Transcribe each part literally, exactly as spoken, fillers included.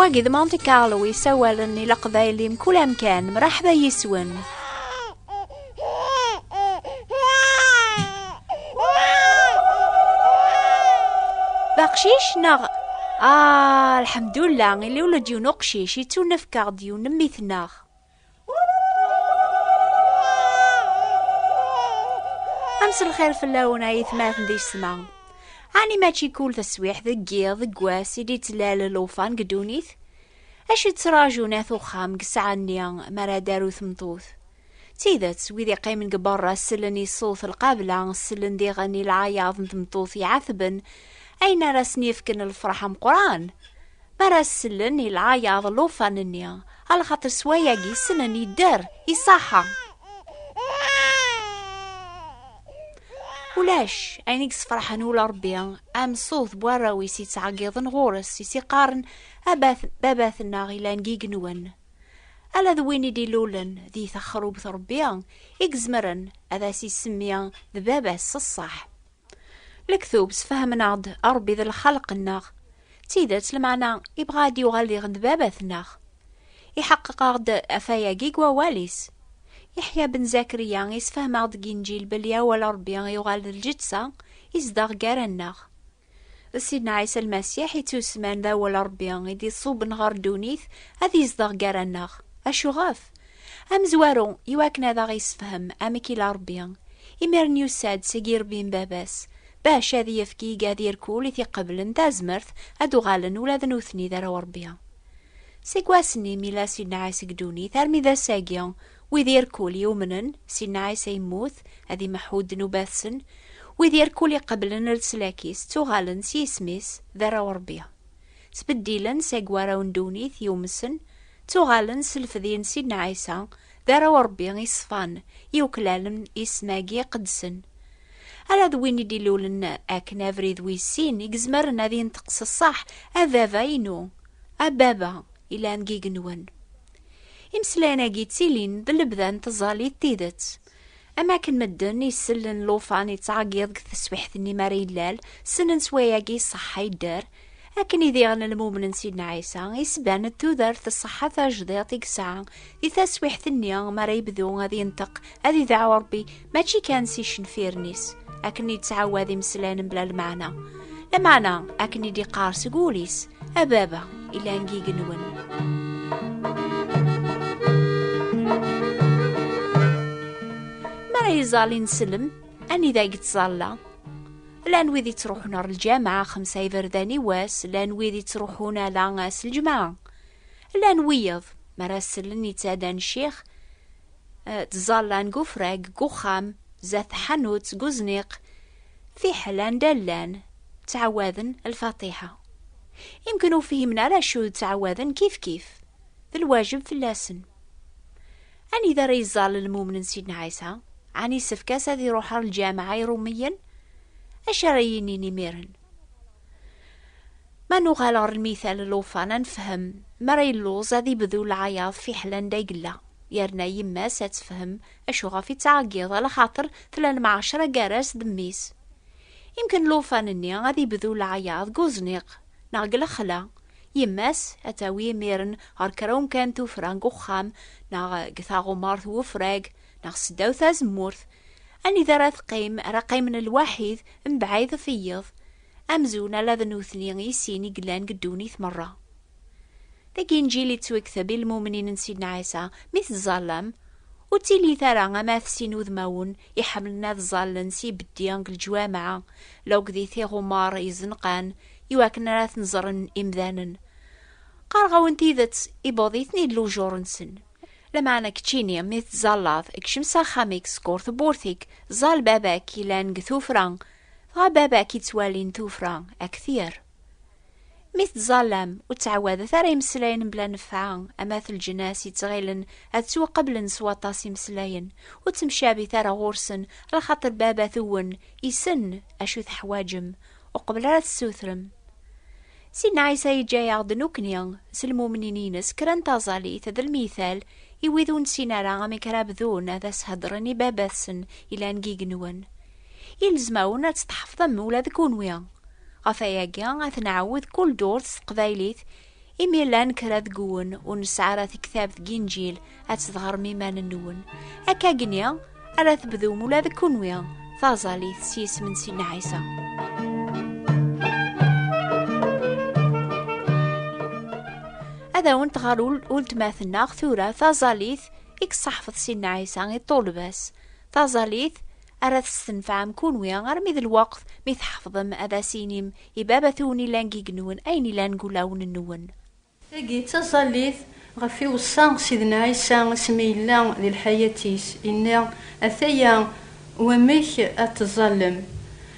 Wagi d Monte Carlo yessawalen i Leqbayel di mkul amkan. Mraḥba yis-wen. D aqcic neɣ? Ah, lḥemdullah, illa ula d yiwen uqcic, yettunefk-aɣ-d yiwen n mmi-tneɣ. Amselxir fell-awen ay atmaten d yessetma. Ɛni mačči kul taswiḥt deg yiḍ deg wass i d-yettlal llufan deg ddunit? Acu ttraǧun at uxxam deg ssaɛa-nni mi ara d-taru tmeṭṭut? D tidet, wid iqqimen deg berra sellen i ṣṣut lqabla, sellen diɣen i lɛayaḍ n tmeṭṭut iɛetben, ayen ara sen-yefken lferḥ ameqqran. Mi ara sellen i lɛayaḍ n llufan-nni, alaxaṭer s wayagi ssnen yedder, iṣaḥa. Ulac ayen i yesferḥen ula Ṛebbi am ṣṣut n warraw-is yettɛeggiḍen ɣur-s, i s-iqqaren: "A bat-, baba-tneɣ ilan deg igenwen." Ala d win i d-ilulen di texrubt Ṛebbi i izemren ad as-isemmi d baba-s s ṣṣeḥ. Lektub sfehmen-aɣ-d Ṛebbi d lxalq-nneɣ. D tidet, lmeɛna, ibɣa ad yuɣal diɣen d baba-tneɣ. Iḥeqqeq-aɣ-d ɣef wayagi deg wawal-is. Yeḥya ben Zakriya isfehem-aɣ-d deg Inǧil belli awal Ṛebbi yuɣal d lǧetta, izdeɣ gar-aneɣ. D Sidna Ɛisa Lmasiḥ i ttusemman d awal Ṛebbi i d-iṣubben ɣer ddunit ad izdeɣ gar-aneɣ. Acuɣef? Amezwaru, iwakken ad aɣ-isefhem amek ila Ṛebbi. Imiren yusa-d seg irebbi n baba-s, bac ad yefk i igad irkul i t-iqeblen tazmert ad uɣalen ula d nutni d arraw Ṛebbi. Seg wass-nni mi ila Sidna Ɛisa deg ddunit armi d ass-agi, wid irkul yumnen, Sidna Ɛisa yemmut, ad imeḥḥu ddnubat-sen, wid irkul iqeblen leslak-is, ttuɣalen s yisem-is d arraw Ṛebbi. Sbeddilen seg warraw n ddunit yumsen, ttuɣalen s lefdi n Sidna Ɛisa, d arraw Ṛebbi iṣfan, yuklalen isem-agi iqedsen. Ala d win i d-ilulen akken abrid wis sin i izemren ad yenṭeq s ṣṣeḥ: "A baba-inu, a baba ilan deg igenwen." Imeslayen-agi ttilin d lebda n tẓallit d tidet. Am akken medden isellen llufan yettɛeggiḍ deg teswiḥt-nni mi ara yellal, ssnen s wayagi ṣṣeḥḥa yedder, akken i diɣen lmumnen Sidna Ɛisa isban d tudert d ṣṣeḥḥa tajdiṭ i yesɛa di taswiḥt-nni mi ara yebdu ad yenṭeq, ad idɛu Ṛebbi, mačči kan s icenfiren-is, akken yettɛawad imeslayen mebla lmeɛna. Lameɛna, akken i d-iqqar seg wul-is: "A baba ilan deg igenwen." Mi ara iẓall ineslem, anida i yettẓalla? Llan wid ittruḥun ɣer lǧameɛ xemsa iberdan i wass, llan wid ittruḥun ala ass n lǧemɛa. Llan wiyeḍ, mi ara sellen yettɛeddan ccix, eh, ttẓallan deg ufrag, deg uxxam, zdat tḥanut, deg uzniq, fiḥel anda llan, ttɛawaden lfatiḥa. Imken ur fhimen ara acu d ttɛawaden kifkif. D lwajeb fell-asen. Anida ara iẓall lmumn n Sidna Ɛisa? Ɛni isefk-as ad iruḥ ɣer lǧameɛ Iṛumiyen? Acu ara yinin imiren? Ma nuɣal ɣer lmital n llufan, ad nefhem, mi ara yelluẓ ad ibdu leɛyaḍ fiḥel anda i yella, yerna yemma-s ad tefhem acuɣef i ttɛeggiḍ, alaxaṭer tella lemɛacra gar-as d mmi-s. Imken llufan-nni ad ibdu leɛyaḍ deg uzniq neɣ deg lexla. Yemma-s ad tawi imiren ɣer kra umkan tufra deg uxxam neɣ deg taɣumart n wefrag neɣ seddaw tazemmurt. Anida ara teqqim, ara qqimen lwaḥid, mebɛid ɣef yiḍ, amzun ala d nutni i sin i yellan deg ddunit merra. Deg Inǧil yettwekteb i lmumnin n Sidna Ɛisa: "Mi tettẓallam, ur ttilit ara am at sin udmawen iḥemmlen ad ẓallen s ibeddi deg leǧwameɛ, lawk di tiɣumar izenqan, iwakken ara ten-ẓren imdanen. Qqareɣ-awen tidet, iwweḍ-iten-id lujur-nsen. Lameɛna keččini, mi tettẓallaḍ, kcem s axxam-ik, skur tewwurt-ik, ẓall baba-k ilan deg tufra, dɣa baba-k ittwalin tufra, ad k-t-yerr." Mi tettẓallam, ur ttɛawadet ara imeslayen mebla nnfeɛ, am at leǧnas yettɣilen ad ttwaqeblen s waṭas imeslayen. Ur ttemcabit ara ɣur-sen, alaxaṭer baba-twen issen acu teḥwaǧem uqbel ara tessutrem. Sidna Ɛisa yeǧǧa-yaɣ-d nekkni s lmumnin-ines kra n taẓallit d lmital i wid ur nessin ara amek ara bdun ad as-heddren i baba-tsen ilan deg igenwen. Ilzem-awen ad tt-tḥefḍem ula d kunwi. Ɣef wayagi, ad t-nɛawed kul ddurt s teqbaylit, Imi llan kra deg-wen ur nesɛi ara tektabt deg Inǧil, ad tedɣrem iman-nwen. Akka-gni ara tebdum ula d kunwi taẓallit s yisem n Sidna Ɛisa. Ad awent-ɣer ul-, ultma-tneɣ tura taẓallit i yesseḥfeḍ Sidna Ɛisa i ṭṭulba-s. Taẓallit ara testenfɛem kunwi armi d lweqt mi tḥefḍem ad as-inim i baba-twen ilan deg yigenwen ayen ilan deg ulawen-nwen. Tagi d taẓallit ɣef iweṣṣa Sidna Ɛisa asmi yella di lḥayat-is, inna: "Ataya wamek ad teẓẓallem.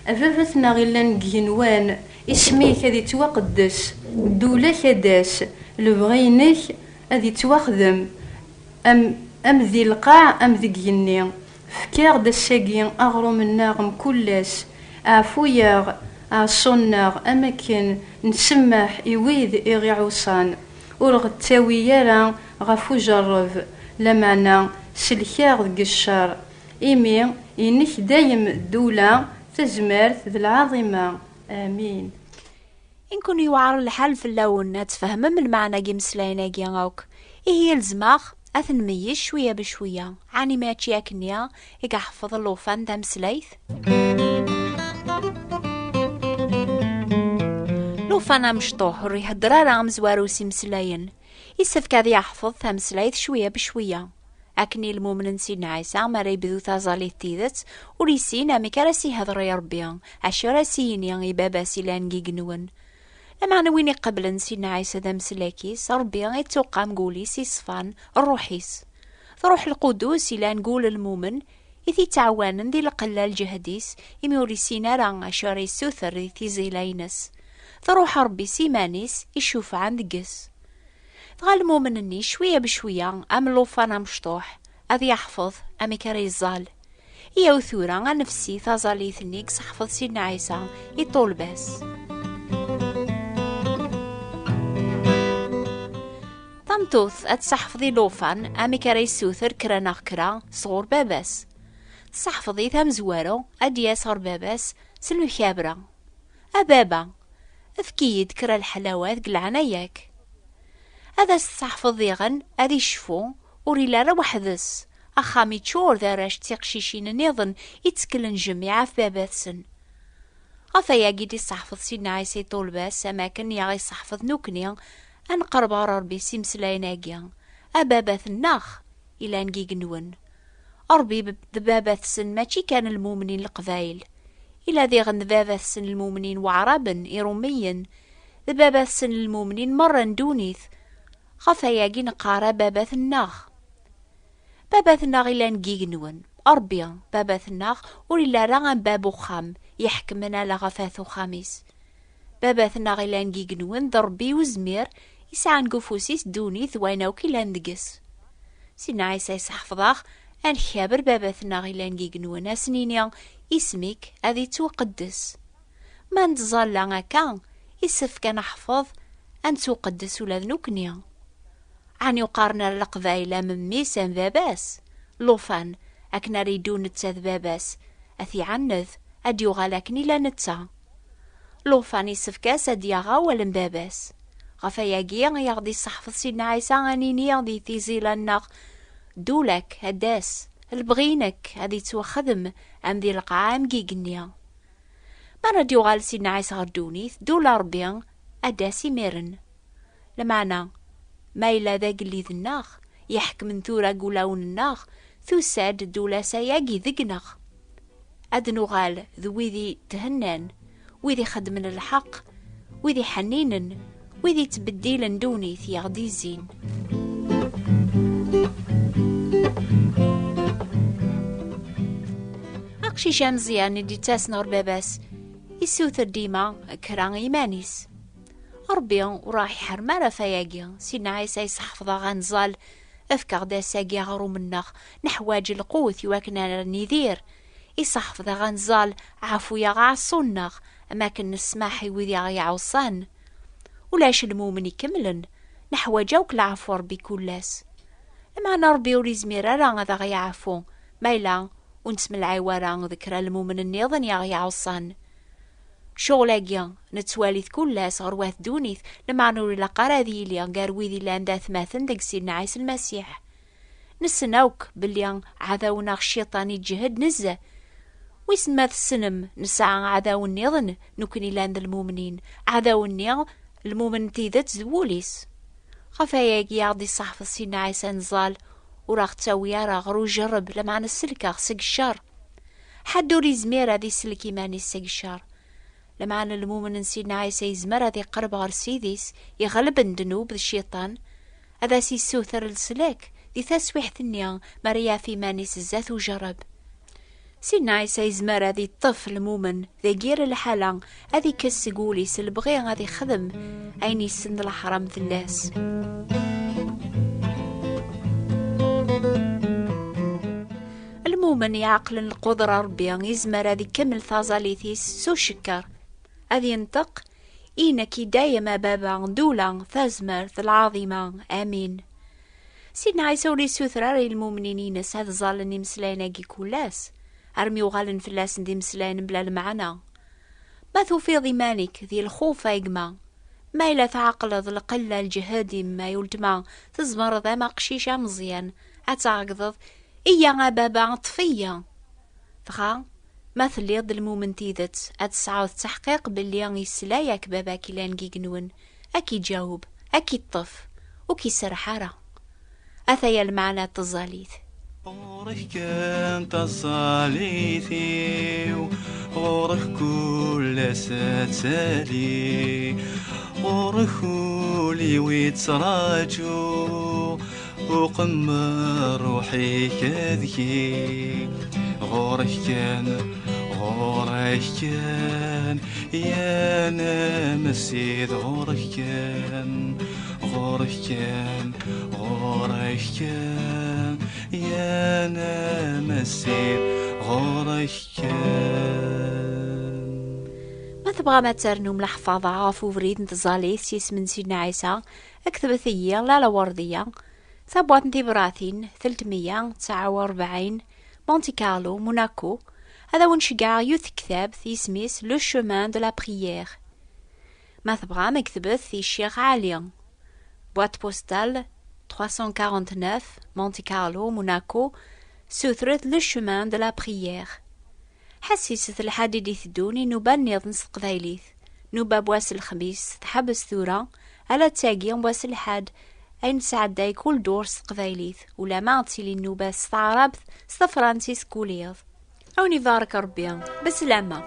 A Baba-tneɣ yellan deg igenwan, isem-ik ad ittwaqeddes, ddula-k ad d-tas, lebɣi-inek ad ittwaxdem, am, am di lqaɛ am deg igenni. Fk-aɣ-d ass-agi aɣrum-nneɣ mkul ass. Ɛfu-yaɣ aɛṣu-nneɣ, am akken nsemmeḥ i wid i ɣ-iɛuṣan. Ur ɣ-ttawi ara ɣef ujerreb, lameɛna sellek-aɣ deg ccer. Imi inek dayem ddula, tazmert d lɛaḍima. Amin." I nkun yewɛer lḥal fell-awen ad tfehmem lmeɛna n yimeslayen-agi akk, ihi ilzem-aɣ ad ten-nmeyyez cwiya becwiya. Ɛni mačči akkenni i yeḥfeḍ llufan tameslayt? Llufan amecṭuḥ ur ihedder ara amezwaru s imeslayen. Yessefk ad yeḥfeḍ tameslayt cwiya becwiya. Akken i lmumen n Sidna Ɛisa, mi ara yebdu taẓallit n tidet, ur yessin amek ara s-ihder i Ṛebbi, acu ara s-yini i Baba-s ilan deg igenwen. Lameɛna win iqeblen Sidna Ɛisa d ameslak-is, Ṛebbi ittuqam deg wul-is iṣfan, ṛṛuḥ-is. D Ṛṛuḥ Lqudus ilan deg wul n lmumen, i t-ittɛawanen di lqella n lǧehd-is, imi ur yessin ara acu ara yessuter di tiẓila-ines. D Ṛuḥ Ṛebbi s iman-is icufɛen deg-s. Dɣa lmumen-nni, cwiya becwiya, am llufan amecṭuḥ, ad yeḥfeḍ amek ara yeẓẓal. Iyaw tura ad nefsi taẓallit-nni i yesseḥfeḍ Sidna Ɛisa i ṭṭulba-s. Tameṭṭut ad tseḥfeḍ i llufan amek ara yessuter kra neɣ kra sɣur baba-s. Tseḥfeḍ-it amezwaru ad d-yas ɣer baba-s s lemkabra. A baba, efk-iyi-d kra leḥlawat deg leɛnaya-k. Ad as-tseḥfeḍ diɣen ad icfu ur yelli ara weḥd-s, axxam iččur d arrac d tiqcicin nniḍen itteklen jmiɛ ɣef baba-tsen. Ɣef wayagi i d-iseḥfeḍ Sidna Ɛisa i ṭṭulba-s, am akken i aɣ-iseḥfeḍ nekkni ad nqerreb ɣer Ṛebbi s imeslayen-agi: A baba-tneɣ ilan deg igenwen. Ṛebbi b-, d baba-tsen mačči kan n lmumnin n Leqbayel. Ila diɣen d baba-tsen n lmumnin n Waɛraben, Iṛumiyen, d baba-tsen n lmumnin meṛṛa n ddunit. Ɣef wayagi neqqar: A baba-tneɣ. Baba-tneɣ ilan deg igenwen. Ṛebbi, baba-tneɣ, ur illi ara am bab uxxam iḥekmen ala ɣef at uxxam-is. Baba-tneɣ ilan deg igenwen d Ṛebbi uzmir, isɛan deg ufus-is ddunit d wayen akk ilan deg-s. Sidna Ɛisa iseḥfeḍ-aɣ ad nkaber baba-tneɣ ilan deg igenwen, ad s-nini: Isem-ik ad ittwaqeddes. Ma nettẓalla akka, isefk ad neḥfeḍ ad nettwaqeddes ula d nekkni. Ɛni ur qqaren ara Leqbayel am mmi-s am baba-s? Llufan, akken ara yeddu netta d baba-s, ad t-iɛaned, ad d-yuɣal akken ila netta. Llufan isefk-as ad d-yaɣ awal n baba-s. Ɣef wayagi i aɣ-d-iseḥfeḍ Sidna Ɛisa ad nini di tiẓila-nneɣ: Ddula-k ad d-tas, lebɣi-inek ad ittwaxdem am di lqaɛa am deg igenni. Mi ara d-yuɣal Sidna Ɛisa ɣer ddunit, ddula Ṛebbi ad d-tas imiren. Lameɛna, ma yella d agellid-nneɣ, iḥekmen tura deg ulawen-nneɣ, tusa-d ddula-s ayagi deg-neɣ. Ad nuɣal d wid ithennan, wid ixeddmen lḥeqq, wid iḥenninen, wid ittbeddilen ddunit i aɣ-d-izzin. Aqcic ameẓyan i d-ittasen ɣer baba-s, issuter dima kra i yiman-is. Ṛebbi ur aɣ-iḥerrem ara ɣef wayagi. Sidna Ɛisa iseḥfeḍ-aɣ ad nẓall: Efk-aɣ-d ass-agi aɣrum-nneɣ, neḥwaǧ lqut i wakken ara nidir. Iseḥfeḍ-aɣ ad nẓall: Ɛfu-yaɣ aɛṣu-nneɣ, am akken nesmaḥ i wid i aɣ-iɛuṣan. Ulac lmumen ikemlen, neḥwaǧ akk leɛfu n Ṛebbi kul ass. Lameɛna Ṛebbi ur izmir ara ad aɣ-yeɛfu ma yella ur nettemlɛiw ara d kra n lmumen nniḍen i aɣ-iɛuṣan. Ccɣel-agi nettwali-t kul ass ɣer wat ddunit, lameɛna ur ilaq ara ad yili gar wid illan d atmaten deg Sidna Ɛisa Lmasiḥ. Nessen akk belli aɛdaw-nneɣ Cciṭan iǧhed nezzeh. Wissen ma tessnem, nesɛa aɛdaw nniḍen, nekkni llan d lmumnin. Aɛdaw-nni, lmumen n tidet d wul-is. Ɣef wayagi i aɣ-d-iṣaḥfeḍ Sidna Ɛisa, neẓẓal, ur aɣ-ttawi ara ɣer ujerreb, lameɛna sellek-aɣ seg ccer. Ḥedd ur izmir ad isellek iman-is seg ccer. Lameɛna lmumen n Sidna Ɛisa yezmer ad iqerreb ɣer Ssid-is iɣelben ddnub d Cciṭan, ad as-issuter leslak di taswiḥt-nni mi ara yaf iman-is zdat ujerreb. Sidna Ɛisa yezmer ad iṭṭef lmumen deg yir lḥala, ad ikkes seg wul-is lebɣi ad ixdem ayen yessen d leḥram fell-as. Lmumen iɛeqlen lqudra n Ṛebbi yezmer ad ikemmel taẓallit-is s ucekker, ad yenṭeq: "I nekk i dayem, a Baba, ddula, tazmert, lɛaḍima. Amin." Sidna Ɛisa ur yessuter ara i lmumnin-ines ad ẓẓallen imeslayen-agi kul ass, armi uɣalen fell-asen d imeslayen mebla lmeɛna. Ma tufiḍ iman-ik di lxuf a gma, ma yella tɛeqleḍ lqella lǧehd-im ay ultma, tzemreḍ am aqcic ameẓyan ad tɛegdeḍ: "Iyya a baba, ṭṭef-iyi." Dɣa, ma telliḍ d lmumen n tidet, ad tesɛuḍ ttaḥqiq belli yesla-yak baba-k ilan deg igenwen, ad k-iǧaweb, ad k-iṭṭef, ur k-iserreḥ ara. Ataya lmeɛna n tẓallit. Ɣur-k kan taẓallit-iw, ɣur-k kul ass ad tali, ɣur-k ul-iw ittraǧu, uqemmer ruḥ-ik deg-i. Ɣur-k kan, ɣur-k kan, ya namessid, ɣur-k kan, ɣur-k kan, ɣur-k kan, ya namessid, ɣur-k kan. Ma tebɣam ad ternum leḥfaḍa ɣef ubrid n tẓallit s yisem n Sidna Ɛisa, ktbet-iyi Lalla Werdiya, tabwaṭ n tibratin telt meyya tesɛa u rebɛin, Monte Carlo, Monaco. Ad awen-ceggɛeɣ yiwet tektabt, yisem-is Le Chemin de la Prière. Ma tebɣam, ktbet i Ccix Ɛli, boîte postale trois cent quarante-neuf, Monte Carlo, Monaco, sutret Le Chemin de la Prière. Ḥessiset lḥad i d-iteddun i nnuba nniḍen s teqbaylit. Nnuba n wass n lexmis tḥebbes tura, ala d tagi n wass n lḥad ay nesɛedday kul dduṛ s teqbaylit, ulama ad tili nnuba s taɛrabt, s tefransist kul iḍ. Ad wen-ibarek Ṛebbi. Beslama.